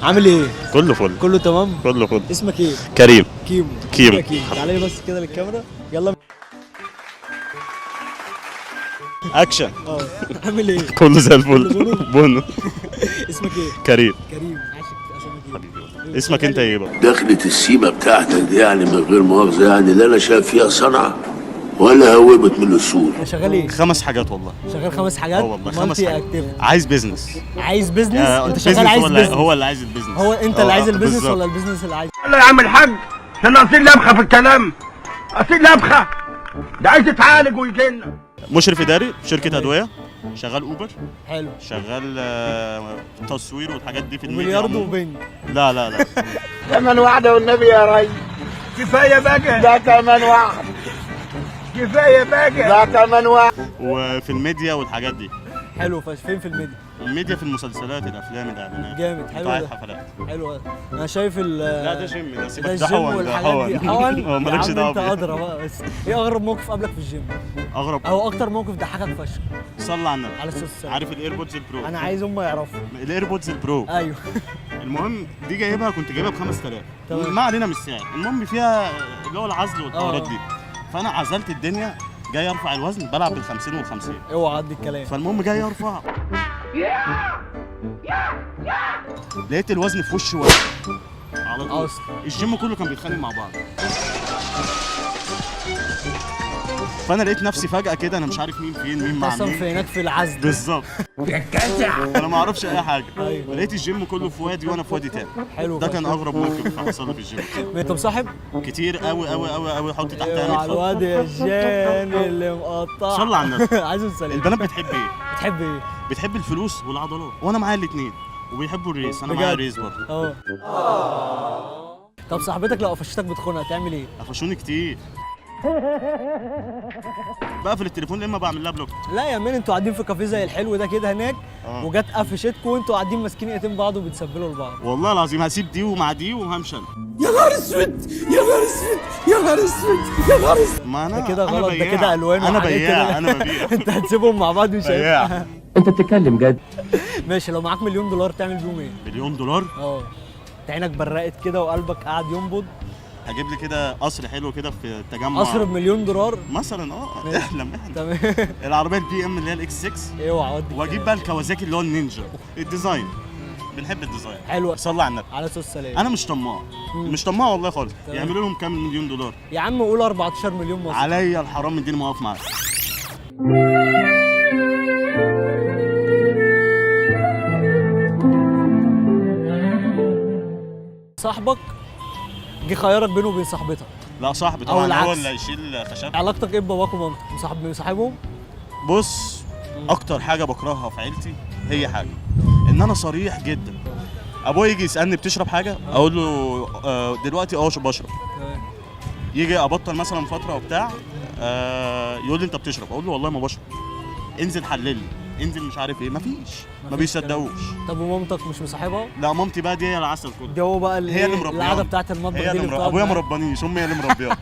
عامل ايه؟ كله فل. كله تمام؟ كله فل. اسمك ايه؟ كريم. كيمو. كيمو. يا كيمو تعالى لي بس كده للكاميرا، يلا. اكشن. عامل ايه؟ كله زي الفل. بونو. اسمك ايه؟ كريم. كريم، عاشق اسامي كريم. حبيبي، اسمك انت ايه بقى؟ دخلة السيمة بتاعتك دي يعني من غير مؤاخذة، يعني لا انا شايف فيها صنعة ولا هوبت من الأصول. شغال ايه؟ 5 حاجات والله. شغال 5 حاجات؟ اه والله 5 حاجات. active. عايز business. عايز business؟ انت شغال عايز business؟ هو اللي عايز ال business. هو انت اللي عايز ال business ولا ال business اللي عايز؟ لا يا عم الحاج، انا اصيل لبخه في الكلام، اصيل لبخه، ده عايز يتعالج ويجي لنا. مشرف اداري في شركة ادوية، شغال اوبر. حلو. شغال تصوير والحاجات دي في الميديا. بلياردو وبنج. لا لا لا. كمان واحدة والنبي يا ريس. كفاية بقى ده، كمان واحدة. كفاية بقى ده، كمان واحدة. وفي الميديا والحاجات دي. حلو. فين في الميديا؟ الميديا في المسلسلات، الافلام، الاعلانات. جامد. حلو ده. الحفلات. حلو. انا شايف ال لا ده جيم، ده سيبك، ده ده حقن، ده حقن. حقن. مالكش دعوه. انت ادرى بقى. بس ايه اغرب موقف قابلك في الجيم؟ اغرب او اكتر موقف ضحكك فشخ؟ صلى على النبي على الصلاة والسلام. عارف ال AirPods ال Pro؟ انا عايز هم يعرفوا ال AirPods ال Pro. ايوه. المهم دي جايبها، كنت جايبها ب 5000. تمام. ما علينا من السعر، المهم فيها اللي هو العزل والحوارات دي. فانا عزلت الدنيا، جاي ارفع الوزن، بلعب بال 50 وال 50. اوعى عدي الكلام. فالمهم جاي ارفع، لقيت الوزن في وش واحد على طول. الجيم كله كان بيتخانق مع بعض. فانا لقيت نفسي فجأة كده انا مش عارف مين فين، مين مع مين. في هناك في العزل بالظبط. انا ما اعرفش اي حاجة. أيوة. لقيت الجيم كله في وادي وانا في وادي تاني. حلو. ده كان اغرب موقف حصل لي في الجيم. انت مصاحب؟ كتير قوي قوي قوي قوي. حط تحتها على الواد يا جان اللي مقطع. صلى على النبي. عايز السلام. البنات بتحب ايه؟ بتحب ايه؟ بتحب الفلوس والعضلات، وانا معايا الاثنين. وبيحبوا ال race، انا معايا ال race برضه. طب صاحبتك لو قفشتك بتخونها تعمل ايه؟ قفشوني كتير. بقفل التليفون لما بعمل لها block. لا يا man، انتوا قاعدين في كافيه زي الحلو ده كده هناك، وجت قفشتكم وانتوا قاعدين ماسكين ايدين بعض وبتسبلوا لبعض. والله العظيم هسيب دي ومع دي وهمشي انا. يا نهار اسود، يا نهار اسود، يا نهار اسود، يا نهار اسود. ما انا ده كده غلط، ده كده الوان. انا بياع، انا ببيع. انت هتسيبهم مع بعض مش هينفع. انت بتتكلم جد؟ ماشي. لو معاك مليون دولار تعمل بيهم ايه؟ مليون دولار؟ انت عينك برقت كده وقلبك قاعد ينبض. هجيب لي كده قصر حلو كده في التجمع. قصر بمليون دولار مثلا. احلم احلم. تمام. العربية البي ام اللي هي ال X 6. اوعى ودي. واجيب بقى الكوازاكي اللي هو النينجا. ال design، بنحب ال design. حلو. صلى على النبي. على الصلاة والسلام. انا مش طماع، مش طماع والله خالص. يعملوا لهم كام مليون دولار؟ يا عم قول 14 مليون مصري. عليا الحرام من دي ما اقف معاك. صاحبك جه خيرك بينه وبين صاحبتك. لا صاحبي طبعا هو اللي هيشيل خشب. علاقتك ايه بباباك ومامتك؟ مصاحبهم؟ بص، اكتر حاجة بكرهها في عيلتي هي حاجة ان انا صريح جدا. ابويا يجي يسالني بتشرب حاجة؟ اقول له دلوقتي بشرب. يجي ابطل مثلا فترة وبتاع، يقول لي انت بتشرب؟ اقول له والله ما بشرب. انزل حلل لي، انزل مش عارف ايه. مفيش، ما بيصدقوش. طب ومامتك مش مصاحبها؟ لا مامتي بقى دي هي العسل كله. دي هو بقى اللي هي اللي مربياني. القعدة بتاعت المطبخ هي دي اللي ابويا ما ربانيش، امي هي اللي مربياني.